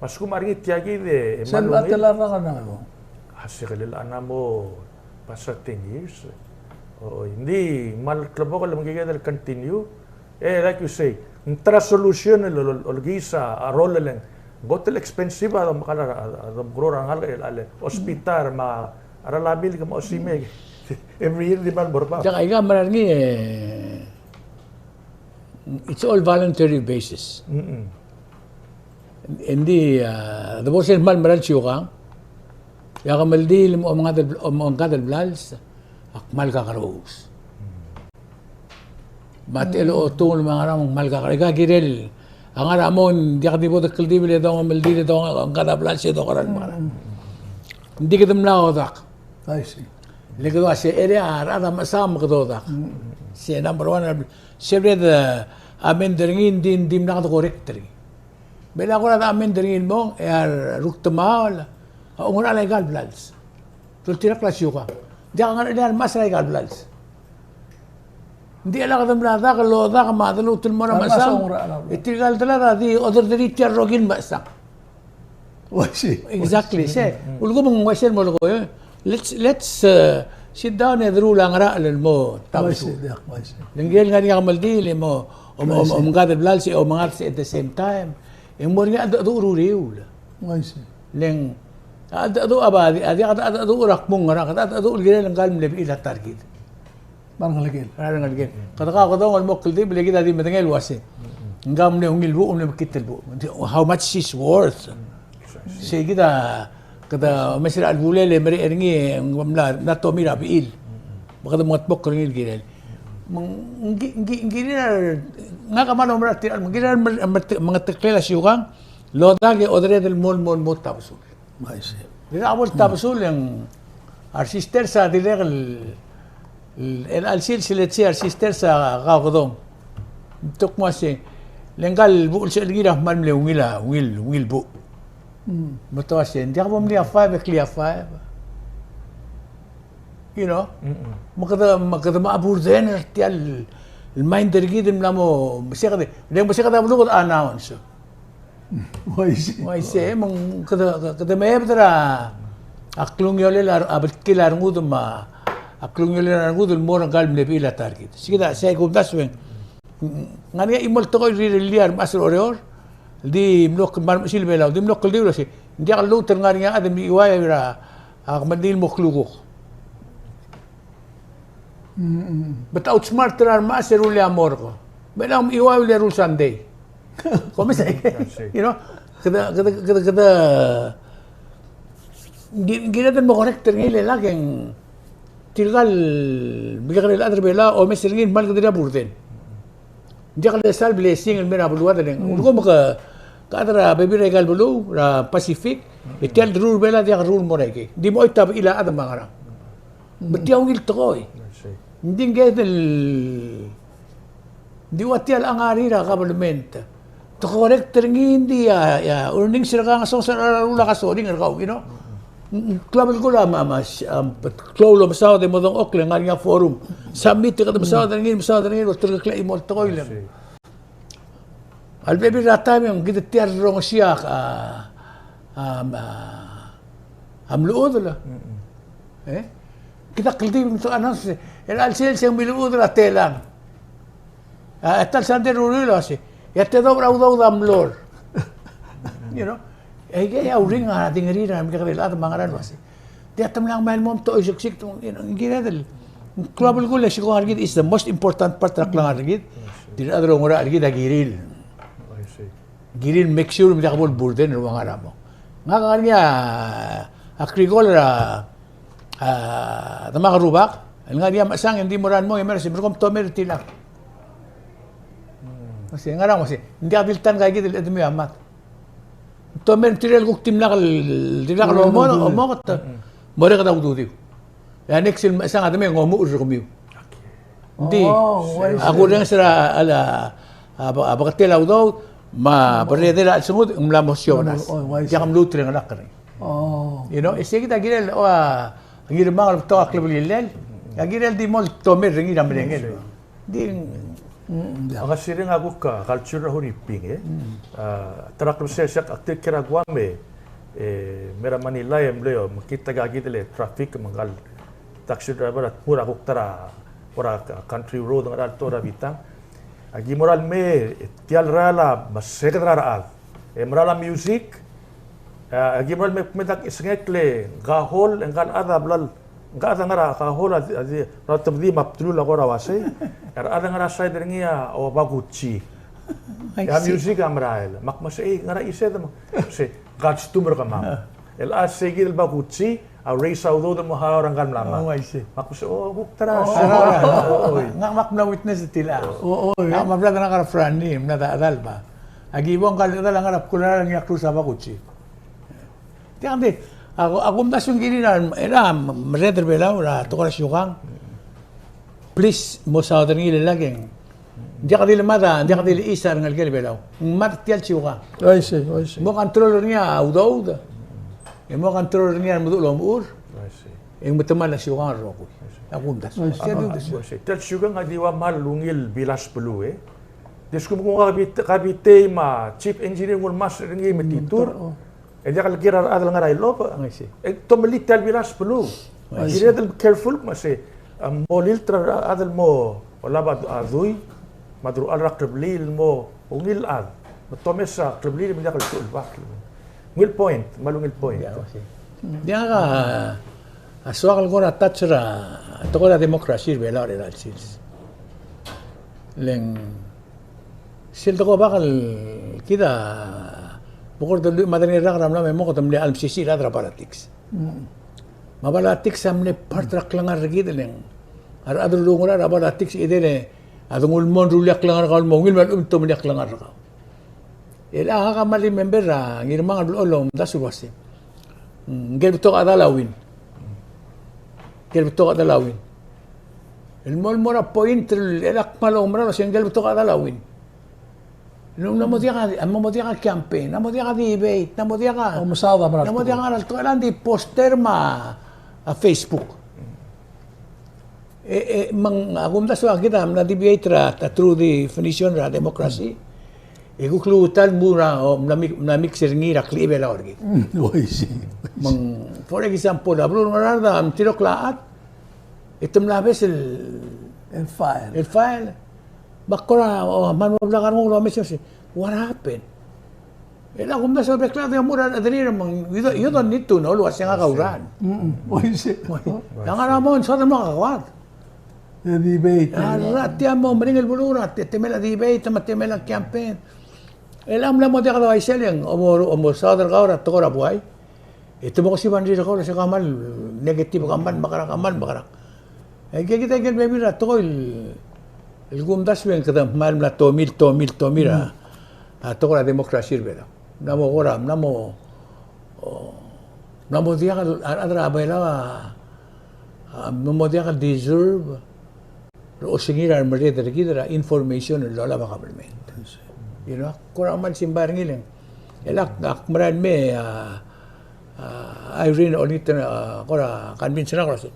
a lsekum a ngar er ngii tia kid e, e se mle ungil. A, se kelel a ngar er a mo past thirteen years. Oi, ng di kmal klebokel me ng kired el continue. E, like you say, ng ta er a solution el, el, el, olekiis a rolel e ng kot el expensive a domekall a, a, a domekeroul er a ngalek el, el, el hospital me a ralamiu el kmo Osime. Every year di kmal mo er bab. Diak, aika mera er ngii, e, it's all voluntary basis. Mm-mm. Engdi, a, de bo sel kmal mera el siukang, e a kemeldiil el mo omengad el, omengad el blals, a kmal kakerous. Me a techellochutang me a ngerang me ng kmal kakerous. Aika kirel, a ngar er a mong, ng diak di bo dekldibel e dongchemeldiil e dongomengad a blals e dokeral me a ngerang. Ng di kede mla odak. I see. Le kede ua se er a rechad a mechesang me kede odak. Mm. Se number one, se bla de amend er ngii, ng di, ng dimlak de correct er ngii. Me a kora de amend er ngii el mong, e a rukdemaol a oungerachel aika el blals. Doltirakl a siukang. Ng diak a ngerachel a mechas er aika el blals. Ng di chelecha kede mla dak el odak me a deluut el mo er a mechesang. E tirka el delad a di oderderii tia el rokir el mechesang. Uaisei. Exactly, se. Ulekum ng uaisei el mo lekoi. Let's, let's, uh, sit down e deruul a ngerachel el mo tabesul. Uaisei, diak, uaisei. Le ng kirel ngar er ngii a kemeldiil e mo, om, om, omengad el blals e omengad se at the same time. E ng mo er ngii a cheldecheduch er a uriul. Uaisei. Le ng, a cheldecheduch a ba, a di, a di, a cheldecheduch er a kmo ngerang, a cheldecheduch el kirel ngka el mle bechil a ta er kid. Me a rengelekel. Me a rengelekel. Kede kaukedong el mo kldibel e kid a di medengei el uase, ngka a mle ungil buch, mle mekngit el buch. How much she's worth. Sei kid a, kede omes er a chelebulel e merek er ngii, ng mla, mla tomir a bechil. Me kede mengedmokl er ngii el kirel. Me ng, ng ki-, ng ki-, ng kirel, ngak a mla oumera tirka, me ng kirel mer-, mer-, mengeteklel a siukang, lodak e odered el mo, mo, mo tabesul. Uaisei. Di a bo el tabesul e ng a resisters a dirrek el, el, el chelsel, let's say, a resisters a kaukedong. Te kmo uase, le ngka el buch el sebechel er ngii a kmal mle ungil a, ungil, ungil buch. Mm. Me te uase, ng diak bo mlii a five, e klii a five. You know? Mm-mm. Me kede, me kede mo burden er tia el, el mind er kid el mla mo, me se kede, le me se kede a beluu kede announce. Uaisei. Uaisei, me ng kede, kede mebed er a klungiolel a, a beltkil a rengud me a, a klungiolel a rengud el mo er ngka el mle bechil a ta er kid. Sei kid a, sei kumdasu e ng ngar er ngii a chimo el tekoi el rirellii a remechas er a Oreor, el di mlo kmal mechesil Belau, di mlo kldibel el uase, ng diak lluut el ngar er ngii a chad el michuai er a, a kemeldiil el mo klukuk. Mm, mm. But outsmart er a remechas e rullii a morgue. Me ng mechiuaiu el eru el Sunday. Ko mes, I see. You know, kede, kede, kede, kede, ng ki-, ng kired el mo correct er ngii el lak e ng tirka el mekekerei el chad er Belau a omes er ngii el kmal kede er a burden. Ng diak lesa el blessing el mei er a beluad el ng. Mm. Ulekum ke, ke chad er a bebil er aika el beluu er a Pacific, e tia el rruul er Belau a diak rruul el mo er a ikei. Ng di mo choit a bechil a chad me a ngerang. Mm. Me tia ungil tekoi. I see. Ng di ngke el, ng di ua tia el ngar er a government. Te correct er ngii, ng di a, a earnings er kau a ngesonges er a rruul a kasoring er kau, you know. Ng klou a belkul a, a, a, a, klou el omesaod e mo dengchokl e ngar er ngii a forum. Submit e kede mesaod er ngii, mesaod er ngii, el olterekokl a chimo el tekoi el. I see. A lebebil er a taem e ng kid tia el rongesii a, a, a, a mluchudel. Mm-mm. E? Kid a kldibel me te announce, e a chelsel se ng miluchudel a telang. A, e ta el Sunday el rruul el uase, e a tedobech er a udoud a mlor. You know? E ikei a uring a dingerir a remekekerei el chad me a ngerang el uase, tia te mla ngmai el mo me te oiseksik, te, you know, ng kired el, ng klou a belkul e se ko ngar er kid is the most important part er a klengar er kid. Tir a rechad el oungerachel er kid a kirir. I see. Kirir el make sure me diak bo el burden el ua ngar er a mong. Ngak a ngar er ngii a, a krikol er a, a, demak el rubak el ngar er ngii a mechesang e ng di mo er a mong e mera se, merekong, me te omer er tiang. Mm. Uase, ngerang? Uase, ng diak di le ta ngka kid el chedemiu a mad. Te omer er tirke el kuk dimlak el, dimlak el omo-, omoket. Mm-mm. Mo er a kede ududiu. E a next el mechesang a demei e ng omuchel er kemiu. Ng di, oh, I see. A kurrenges er a, a, a, a beketel a udoud, me a berredel a chelsengud, ng mla mo sionas. Oh, I see. Diak mluut el ngelakl er ngii. Oh. You know, e sei kid a kirel, o, a, ngii el mong el betok a kleblilel, a kirel di mo el te omer er ngii er a merengel. I see. Di, mm, yeah. Ngesireng a kuk, a, culture er a Huriping, e. Mm. A, ta er a klebesei a sel ak, ak tirke er a Guam e, e, me er a Manila e mle, o, mekngit aika kid el traffic me ngka el taxi driver a tmuu er a kuk ta er a, kora country road, ngera el tekoi er a bitang. Aki mo er a lemei, e, tia el rael a meseked er a rechad. E mera el music, e, aki mo er a lemei me dak isngekl e ngka el hall, e ngka el chad a bla, ngka el chad a ngar er a hall a di, a di, bla tebedii me a bdelul a kora uasei. E a rechad a ngar er a side er ngii a Obaguchi. Ia, music a merael. Me ak mesa, "Ei, ngera isei?" Me se, "God's tumor kemam." El a sei kid el ba kutsi, a raise a udoud el mo hire er ngka el mla ma. Oh, I see. Me ak mesa, "Oh, kuk tara." Oh, oh, oh. Ngak, ngak mla witness er tia. Oh, oh, yeah. Ngak me a blad er ngak er a Franny, mla da chedal ba. Aki bo ngka el chedal a ngar er a bkul a ngii a klus a ba kutsi. Tiang di, a ku, a kumdasu ng kirir a, er a merreder er a Belau er a tekoi er a siukang. Please, mo saod er ngii el lak e ng diak di lemad a, diak di le isei a rengelekel a Belau. Ng mad tia el siukang. I see, I see. Mo control er ngii a udoud. E mo control er ngii a remeduch el omechur. I see. E ng metemall a siukang el rokui. I see. A kumdasu. I see. Tia el siukang a di ua kmal ungil bilas beluu, e. Di a lsekum ng ua kabit-, kabitei me a chief engineer ng ulmaster er ngii me titur. E diak el kiei er a rechad el ngar er a ilobech. I see. E te melilt tia el bilas beluu. I see. Kired el careful me se, a, mo lilt er a rechad el mo olab a dui, me a deruchall er a kleblii el mo ungil el chad. Me te omes a kleblii me ng diak el tuchelbakl. Ungil point, me a ungil point. Yeah, I see. Diak a, a soak el kora touch er a, tekoi er a democracy er a Belau er a chelecha el sils. Le ng sel dekobak el kid a bo kora lluich me a tang el rak er a mla me mong e te mle mesisiich er a rechad er a politics. Mm. Me a politics a mle part er a klengar er kid, le ng a rechad el rungul er a politics e de le a denguu el mo rullii a klengar er kau el mo ungil me a lechub e te omellii a klengar er kau. El a, ngak a kmal remember er a Ngirmang el blechoel el omdasu el uasei, "Ngike el betok a chedal a win. Ngike el betok a chedal a win." El mo, el mo er a point el, el ak kmal oumera el uasei, "Ngike el betok a chedal a win." Ng mla mo diak a, ng mla mo diak a campaign, ng mla mo diak a debate, ng mla mo diak a, omesaod a mera el tekoi, ng mla mo diak a ngar er a tekoi, e ng di poster me a Facebook. E, e, me ng, a kumdasu a kid a mla debate er a, a true definition er a democracy. E kuk luut el mo er a, o, mla mi-, mla mix er ngii er a klechibelau er kid. Mm, oi, si. Me ng, for example, a beluu er a Ngaraard a mtirokl a chad, e te mla obes el, el file. El file. Me ak kora, o, me ng mla kora nguu el omes el uasei, "What happened?" E a kumdasu a bek el chad a mo er a rechederir me ng, you don't, you don't need to know el uasei ngak a uran. Mm-mm. Oi, si. Oi. Ng ngar er a mo, ng soad el mo kakoad. E debate. A, e, er a tia mo meringel beluu er a te-, temel a debate, me a temel a campaign. E a mla mo diak a uaisei e ng, omo, omosaod er kau er a tekoi er a buai. E te mo kesib a rengrir er kau el uasei kmal negative, kmal mekerang, kmal mekerang. Aike kid a ikel bebil er a tekoi el, el kumdasu e ng kede kmal mla tomir, tomir, tomir a, a tekoi er a democracy er a Belau. Mla mo kora, mla mo, o, mla mo diak el, a, a rechad er a Belau a, a, mla mo diak el deserve el osengir a remerreder er kid er a information el lolab a government. You know, kora kmal simbai er ngii el, el ak, ak merael el mei, a, a, Irene olengit er ngii, a, kora convince er ngak el uasei,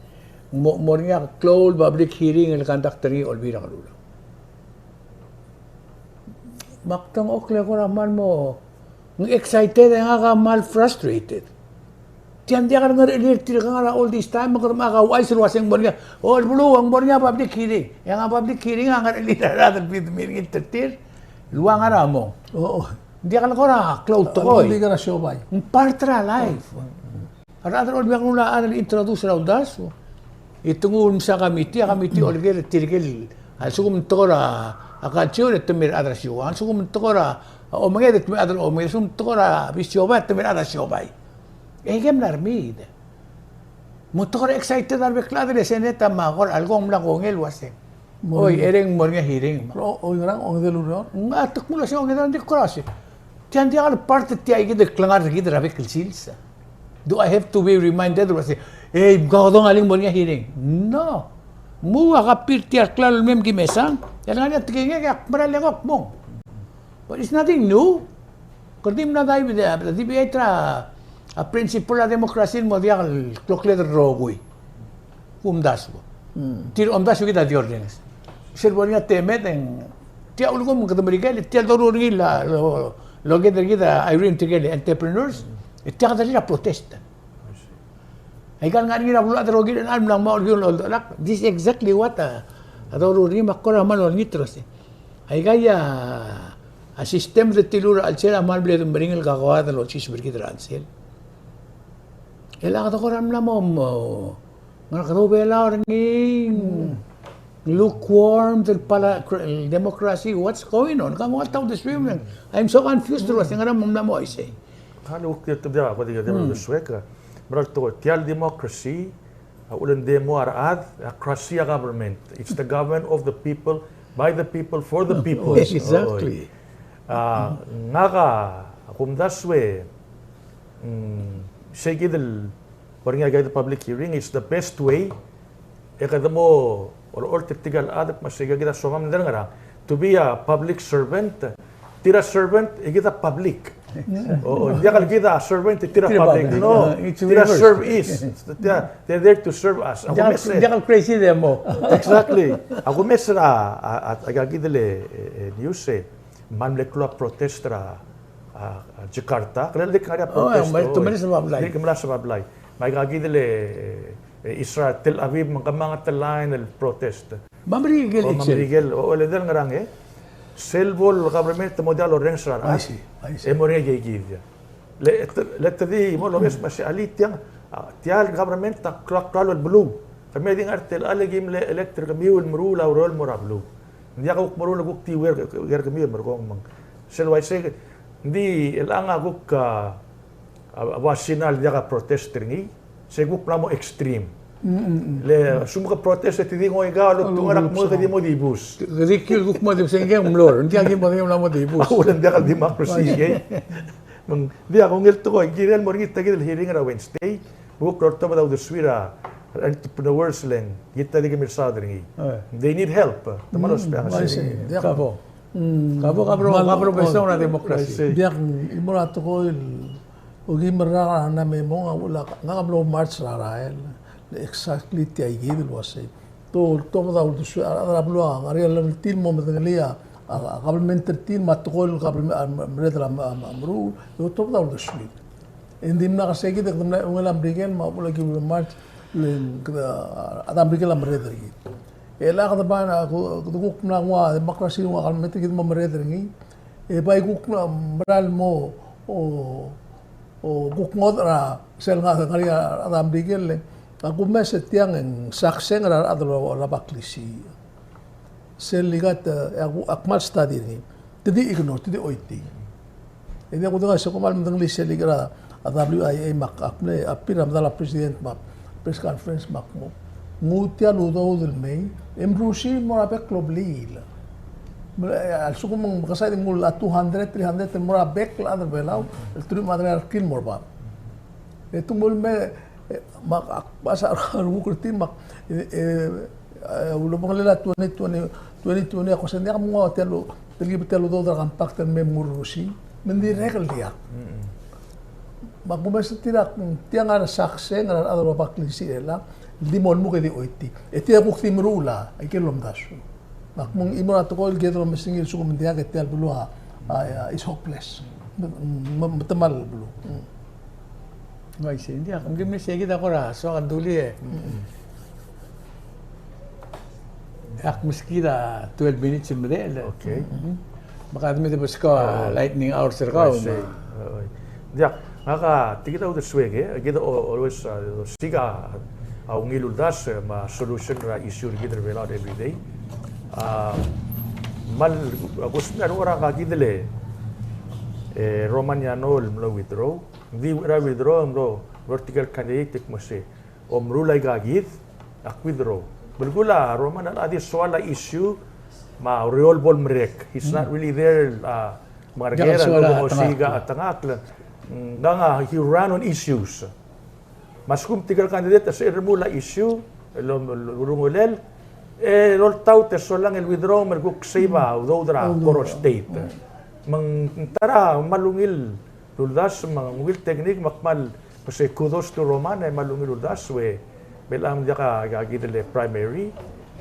mo, mo er ngii a klou el public hearing el conduct er ngii a Olbiil er a Kelulau. Me ak dengchokl e kora kmal mo, ng excited e ngak a kmal frustrated. Tia ng diak el ngerechelir tirka el ngar er a all this time, me kede mla ouchais el uasei ng mo er ngii a, o, el beluu a ng mo er ngii a public hearing. E ngak a public hearing a ngerechelir a rechad el bid me er ngii el tertir el ua ngar er a mong. Oo. Ng diak el kora klou el tekoi. Ng part er a life. A rechad er a Olbiil er a Kelulau a chad el introduce er a uldasu. E te nguu el msa committee, a committee a oleker er tirke el, a lsekum ng tekoi er a culture e te mei a rechad er a siukang, a lsekum ng tekoi er a omenged e te mei a rechad er a omenged, a lsekum ng tekoi er a bisiobai e te mei a rechad er a siobai. E aike a mla er mei. Me ng kora excited a rebek el chad el senate me a kora alkong mla kongei el uasei, oi, e ng mo er ngii a hearing. O, oi, ngerang, ongedei el ureor? Ng a tekmo el uasei ongedei el ureor, ng di kora uasei, tia ng diak el part er tia kid el klengar er kid er a bek el sils. Do I have to be reminded el uasei, ei, mkaudong a le ng mo er ngii a hearing? No. Mo ua kapir tia el klalo el mei me ki mesang, e le ngar er ngii a tekingek e ak mera el eko el kmong. But it's nothing new. Kede di mla dai, di, di debate er a, a principle er a democracy el mo diak el klokled el rokui. Kumdasu. Hmm. Tir a omdasu kid a di orrenges. Sel bo er ngii a temed e ng tia ulekum kede Merikel, tia el doruul er ngii el, lo, lo, kid er kid a Irene tirke el entrepreneurs, e tia kede er a protest. Aika el ngar er ngii er a beluulechad el rokir el mla mo er ngii el oldak, this is exactly what a, a doruul er ngii me ak kora kmal olengit el uasei, aika a, a system er tir el ua er a chelsel a kmal bla de meringel el kakoad el olsiseb er kid er a chelsel. E le kede kora mla mo, mo, ngar er a Belau er ngii. Hmm. Lukewarm, el pala, el democracy, what's going on? Ka mo uldesuem, I'm so confused el uasei ngera me ng mla mo uaisei. Ka le kuk tia, tia, tia, tia, tia, suek. Meral tekoi, tia el democracy, a ulen demo a rechad, a cracy a government. It's the government of the people, by the people, for the people. Exactly. A, ngak a kumdasu e, mm, sei kid el, bo er ngii a kid el public hearing, it's the best way e kede mo olecholt er tirke el chad me sei kid a soam el ngerang. To be a public servant, tir a servant, e kid a public. O, o, diak el kid a servant, e tir a public. No, tir a serve is. Tir a, they're there to serve us. Diak el crazy demo. Exactly. A kumes er a, a, a, a kid el, e, e, news e. Me ng mle klou a protest er a, a, a Jakarta. Kele el dik ngar er ngii a protest. Te mla se bablai. Dik mla se bablai. Me aika kid el, e, e, Israel, Tel Aviv, me ng kemanget el line el protest. Me a Merikel, o, me a Merikel, o, le di el ngerang, e. Sel bo el government te mo diak lorrenges er a rechad. E mo er ngii a ikakid. Le, le te di mo lomes me sei a le tiang, a, tia el government a klou, klou el beluu. Kemiu a di ngar er tia el, a le ki mle elect er kemiu el meruul a ureor el mo er a beluu. Ng diak kuk meruul e kuk di ua er, ua er kemiu el merekong me ng. Sel uaisei, ng di chelechang a kuk, a, a, a ua Sina el diak a protest er ngii, se kuk mla mo extreme. Le, a lsekum ke protest e te di ngoikau el oltungel a kmo ke di mo dibus. Ke di kiei el kuk mo dibus, e ngii a mlo er, ng diak ki mo di mla mo dibus. A uchul e ng diak el democracy ngii. Me ng diak, ungil tekoi, kirel mo er ngii tia kid el hearing er a Wednesday, me kuk loltobed a uldesuir a entrepreneurs le ng, kid a di kemiu el saod er ngii. They need help. Te mla lousbech a ngeseu. Ka bo, ka bo, ka bo, ka bo besong er a democracy. Diak, ng mo er a tekoi el, okeim el rak er a mla me mong a uchul a, ngak a mlo march er a rael, le exactly tia kid el uasei. Te oltobed a uldesuir a rechad er a beluu a ngar er ngii a level er tir el mo medengelii a, a, a government er tir me a tekoi el government, a, merreder a, a, a meruul, e oltobed a uldesuir. E ng dimlak sei kid e kede mla ungil a Merikel me a uchul a ki mla march, le kede, a, a Merikel a merreder er kid. E le kede bai, a, ku-, kede kuk mla nguu a democracy, nguu a government er kid el mo merreder er ngii. E bai kuk mla, mera el mo, o, o kuk ngodech er a sel ngar, ngar er ngii a rechad er a Merikel, e a kumes e tiang e ng sakseng er a rechad el oba klisiich. Sel ikang, e a ku-, ak kmal study er ngii. Te di ignore, te di choitii. E di ak kudengei, se kmal medengelii sel ikang er a W I A me ak, ak mle appear er a medal a president me a press conference me ak mo nguu tia el udoud el mei, e mruul el mo er a bek el blil. Me, e, a lsekum ng mekesai e di nguu a two hundred, three hundred el mo er a bek el chad er a Belau el teruich me a tedei el kil el mo er bab. E te nguu el mei, e, me ak, ak mesa a renguk er tir me ak, e, e, e, ulebengelel a twenty twenty, twenty twenty a kmo se ng diak mnguu tia el, telkib tia el udoud er a compact el mei me ng urrusiu, me ng dirrek el diak. Me a kumes er tir a, tiang a sakseng er a rechad el oba klisiich er chelechang, el di mo lmuk e di choitii. E tia kuk di meruul a ikel lomdasu. Me ak mo ng chimo er a tekoi el kede omes er ngii el lsekum ng diak e tia el beluu a, a, a, is hopeless. Me, me, me te kmal beluu. Uaisei, ng diak, me ng mle sei kid a kora soak el dulii e. Ak meskid a twelve minutes el medechel. Okay. Me kede mei e beskau a lightning hours er kau. Uaisei. Diak, ngak a, tia kid a uldesuek e, kid a always, a, osiik a ungil uldasu, e, me a solution er a issue er kid er a Belau er a everyday. A, kmal, a, kusmei a renguk er a kid el, e, Roman Yano el mlo withdraw. Ng di er a withdraw, mlo, political candidate e kmo se, omeruul aika kid, ak withdraw. Belkul a Roman a di soal a issue, me a ureor el bo lemerek. He's not really there, a, me a ngerkera el soal a, osiik a chetengakl. Ngkang a, he ran on issues. Me a lsekum tirke el candidate a sebechel el remuul a issue, el, el, el urungulel, e loltaut e solang el withdraw me le kuk save a udoud er a Koror State. Me ng ta er a kmal ungil uldasu me ng ungil technique me ak kmal, pues, e, kudos to Roman, e kmal ungil uldasu e, me chelechang ng diak a, a kid el primary.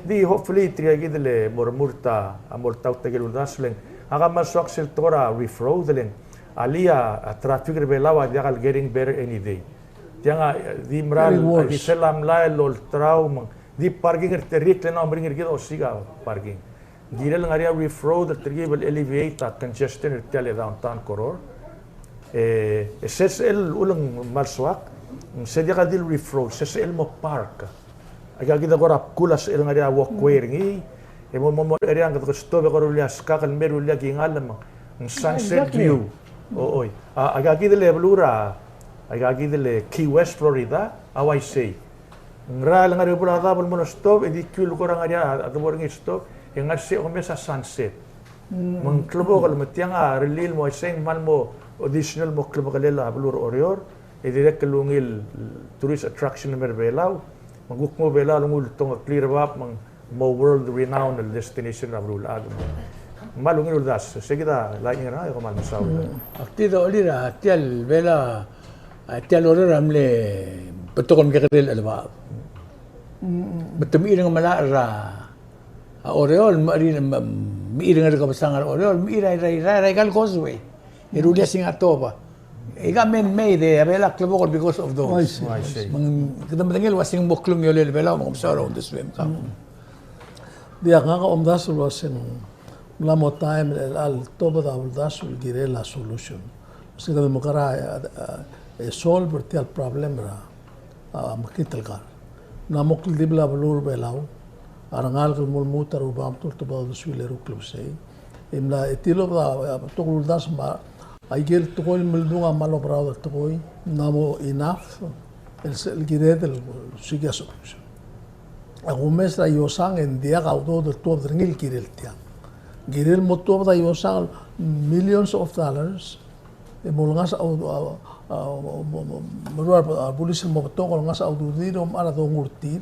Di hopefully tirke kid el mo remurt a mo oltaut a ikel uldasu le ng, ngak a kmal soak sel tekoi er a reef road le ng, alii a, a traffic er a Belau a diak el getting better any day. Tiang a, di mera el, di sel a mlai el olterau me ng di parking er tia el rik le ng meringel er kid a osiik a parking. Ng kirel ngar er ngii a reef road el telkib el alleviate a congestion er tia el downtown Koror. E, e sesechel, uchul me ng kmal soak, ng se diak a di el reef road, sesechel mo park. Aika kid a kora bkul a sel ngar er ngii a walkway er ngii, e mo, mo, mo er ngii a kede stop e kora rullii a skak el mei e rullii a kingall me ng sunset view. O, oi. A, aika kid el beluu er a, aika kid el Key West, Florida, a uaisei. Ng ngera el ngar er a bul a daob el mo stop, e di kiu el kora ngar er ngii a debo er ngii el stop, e ngar er sei e omes a sunset. Me ng klebokel me tiang a rellii el mo uaisei, ng kmal mo additional mo klebekelel a beluu er a Oreor, e dirrek el ungil tourist attraction el mei er a Belau, me ng kuk mo Belau el nguu el tong a clear bab, me ng mo world renowned el destination er a beluulechad. Me ng kmal ungil uldasu, sei kid a lightning er ngak e kmal mesaul. Ak di dolir a tia el Belau, a tia el Oreor a mle betok el mekekerei el chelebacheb. Me te mechir a ngemelachel er a Oreor, me mechir, me, mechir a Ngerkebesang er a Oreor, mechir a, er a, er a, er a ika el causeway. E rullii a Singatoba. E ika man-made, e a Belau a klebokel because of those. I see. I see. Me ng, kede medengei el uasei ng mo klou a eolt er a Belau, me ng mesaul a uldesuem. Diak, ngak a omdasu el uasei ng mla mo taem el, el tobed a uldasu el kirel a solution. Se kede mekera, e, e, e solve er tia el problem er a, a, mekngit el kar. Ng mla mo kldibel a beluu er a Belau, a rengalek el mo lmuut a Rubak me te ultebedii a uldesuel er a klebesei. E mla, e tilobed a, a, betok el uldasu me a, aike el tekoi el meldung a kmal oberaod el tekoi, ng mla mo enough, el se, el kired el osiik a solution. A kumes er a iosang e ng diak a udoud el tuobed er ngii el kirel tiang. Kirel mo tuobed a iosang el millions of dollars, e mo olengasech a, a, a, mo, mo, mo, meruul a bulis el mo betok, olengasech a ududir, omechar a dongu er tir,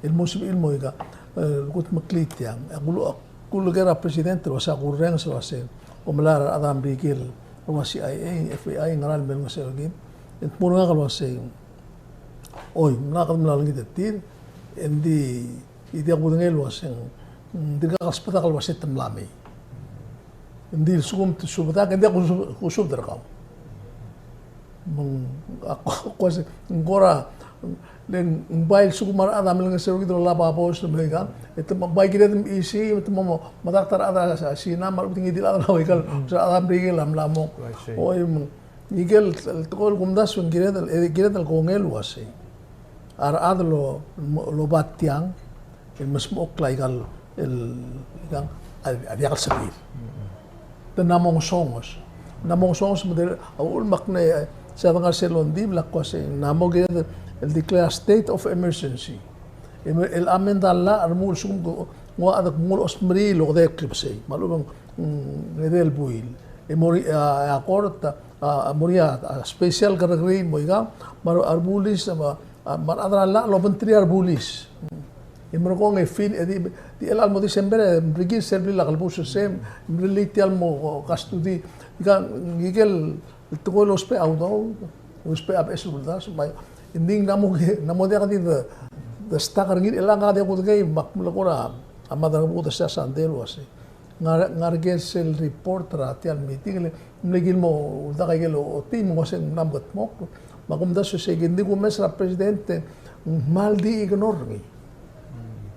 el mo sebechir el mo ika, e, kudmeklii tiang. E kul-, kuleker a president el uasei a kurrenges el uasei, omelai er a rechad er a Merikel el ua CIA, FBI, ngera el me olengeseu er kid. E ng dmu er ngak el uasei, oi, ng mla kede mla olengit er tir, e ng di, e diak kudengei el uasei, ng dirkak el sbedak el uasei te mla mei. Ng di lsekum te subedak, e ng diak kusub-, kusubed er kau. Me ng, a ko-, ko se, ng kora, le ng bai lsekum a rechad a mle olengeseu er kid el olab a bos el mle ika, e te mo bai kired el mesisiich, e te mo, mo, medakt a rechad er a Sina, me a lechub e te ngii di el chad el ua ika el, se a rechad er a Merikel a mla mo. I see. Oi, me ng, Ngikel, el tekoi el kumdasu e ng kired el, e kired el kongei el uasei, a rechad el o-, oba tiang, el mesmechokl a ikal, el, ikang, a, a diak el sebechir. Te ng mla mo ngesonges. Ng mla mo ngesonges me te, a uchul me ak mle, se a dengar sel ongdibel a kmo uasei, ng mla mo kired el declare state of emergency. E me, el amend a llach el remuul a lsekum ng ua chad el kmo ng osmerii el okedei el klebesei. Me a lechub e ng, mm, edei el buil. E mo er ngii a, a kort, a, a, mo er ngii a, a special kerrekeriil el mo ika, me a re-, a rebulis, me a, a, me a rechad er a llach el obengterir a rebulis. E merekong e fin, e di, di chelecha el mo December, e mrekir sel blil a kelebus er sei, mrellii tia el mo, o, custody. Ika, ngikel, el tekoi el ousbech a udoud, ousbech a beches el uldasu, me ng di ng mla mo, ng mla mo diak di de, de stuck er ngii, e le ngak a diak kudengei, me ak mle kora, a mad er a ngebuked er se a Sandei el uasei. Ngar-, ngar er ngii sel report er tia el meeting, le mle kid el mo uldak a ikel ochotii, me ng uasei ng mla mekedmokl. Me a kumdasu e sei kid, ng di kumes er a president, ng kmal di ignore er ngii.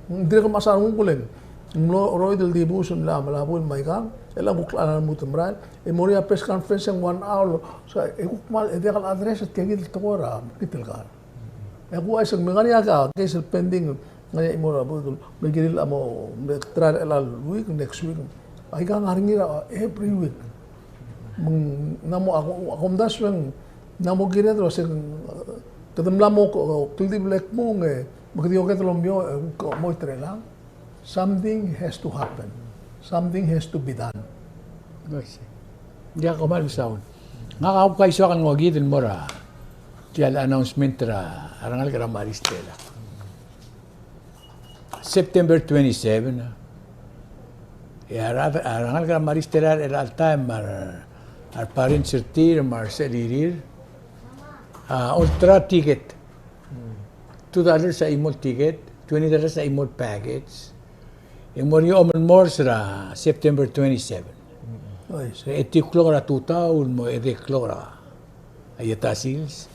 Ng dirrek el mechas a renguk el, ng mlo cheroid el dibus el mla, mla buil me aikang, e le ng kuk a lmuut el merael, e mo er ngii a press conference e ng one hour, so, e kuk kmal, e diak el address er tia kid el tekoi er a mekngit el kar. E kuk uaisei, me ng ngar er ngii a case el pending, Ngar er ngii a chimo er a budech el, me kirel a mo, me try er chelecha el week, next week. Aika ngar er ngii er a every week. Me ng, ng mla mo, a ko, a kumdasu e ng, ng mla mo kired el uasei, kede mla mo ko, ko, kldibel el kmo ng, me kede okede el omio, e, ko, mo er chelechang. Something has to happen. Something has to be done. Ng uaisei. Ng diak, kmal mesaul. Ngak a kuk aisoak el ngokid el mo er a tia el announcement er a rengalek er a Maris Stella. September twenty-seven, e a, a rengalek er a Maris Stella er chelecha el taem me a re, a re parents er tir me a resechelirir a olterau a ticket. Two dollars a chimo el ticket, twenty dollars a chimo el package. E ng mo er ngii a omelmors er a September twenty-seven. Oi, se. Eight o'clock er a tutau el mo eight o'clock er a a ieta sils.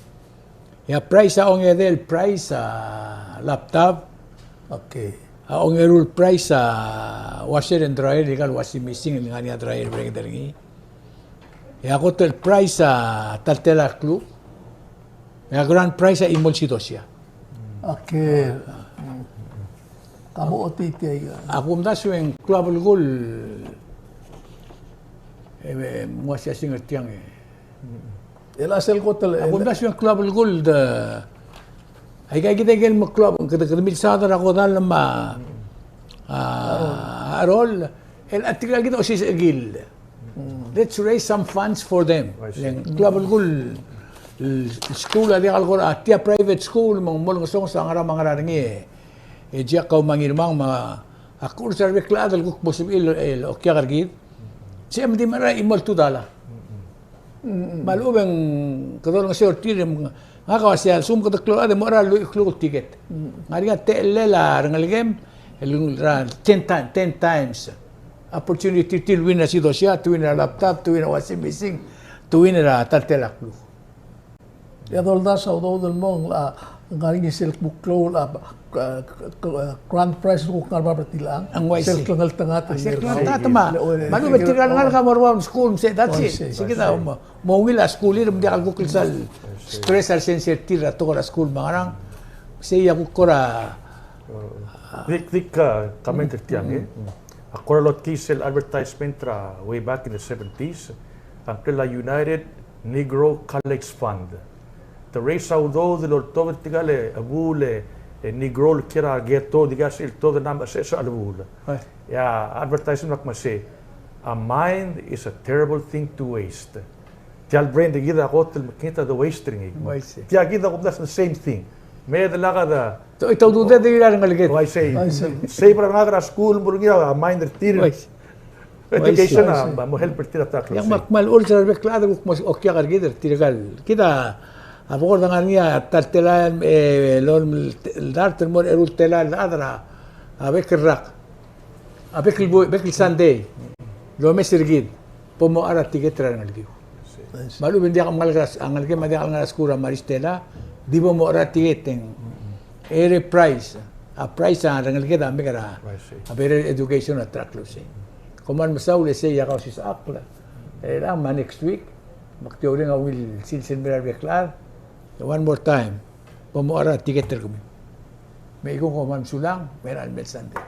E a price a ongedei el price a laptop. Okay. A ongeru el price a washer and dryer, ikal washing machine el ngar er ngii a dryer el berenged er ngii. E a kot el price a ta el tela el kluk. E a grand price a chimo el sidosia. Okay. Ka mo otii tia. Ak omdasu e ng klou a belkul e, e, ng ua siasing er tiang e. El a sel kot el, ak omdasu e ng klou a belkul de, aika kid a ikel meklou, kede, kede milsaod er a kodall me a, a, a rol, el a tirka kid a osisechekl. Let's raise some funds for them. I see. Le ng klou a belkul el skuul a diak el kora, tia private school, me ng mo olengesonges a ngerang me a ngerang er ngii. E Jack, kau me a Ngirmang me a, ak oureng er a rebek el chad el kuk mo sebechir el, el okiak er kid. Sei me di mera el chimo el two dollar. Me a lechub e ng kede olengeseu er tir, e ng, ngak a uaisei, a lsekum kede klou el chad e mo er a lluich el kluk el tiket. Ng ngar er ngii a techellel a rengelekem el, er a ten ti-, ten times opportunity er tir el win er a sidosia, to win er a laptop, to win er a washing machine, to win er a ta el telael a kluk. E a doldasu a udoud el mong, a, ngar er ngii sel kuk klou el, a, k-, k-, k-, grand prize el kuk ngar er a bab er tilechang. Ng uaisei. Sel klengeltengat. A, sel klengeltengat me a, me a lechub e tirka el ngalek a mo er a skuul, me sei, that's it. Sei kid a mo, mo ungil a skuul er tir me ng diak el kuk el sal stress a resensei er tir er a tekoi er a skuul me a ngerang. Sei a kuk kora. Dik, dik, a, comment er tiang, e. Ak kora lotkii sel advertisement er a way back in the seventies, a ngklel a United Negro College Fund. Te raise a udoud el oltobed er tirka el chebuul e, e Negro el kiei er a ghetto, tirka el sebechel el tobed e mla mechesech a chelebuul. E a advertisement a kmo sei, "A mind is a terrible thing to waste." Tia el brain er kid a kot el mekngit a de waste er ngii. Uaisei. Tia kid a kumdasu the same thing. Me de lak a de, te, te ududed er a rengeleked. Uaisei. Uaisei. Sei, bo er ngak er a skuul, bo er ngii a mind er tir. Uaisei. Education a, uaisei, a mo help er tir a ta el klou. Ng kmal, kmal ungil er a rebek el chad el kuk mo okiak er kid er tirka el. Kid a, a bo kora ngar er ngii a ta el telael, e, el dart el mo er a eru el telael el chad er a, a bek el rak. A bek el bu-, bek el Sunday el omes er kid, bo mochar a tiket er a rengelekiu. Me a lechub e ng diak a ngalek er a s-, a ngelekem a diak el ngar er a skuul er a Maris Stella, di bo mochar a tiket e ng, e er a prize, a prize a rengeleked a mekera, a better education er a ta el klou sei. Kom kmal mesaul e sei a kausisechakl. E a me a next week, me ak di oureng a ungil sils el mei er a rebek el chad, one more time, bo mochar a tiket er kemiu. Me a ikung, kom kmal mesulang, me er a lemei el Sunday.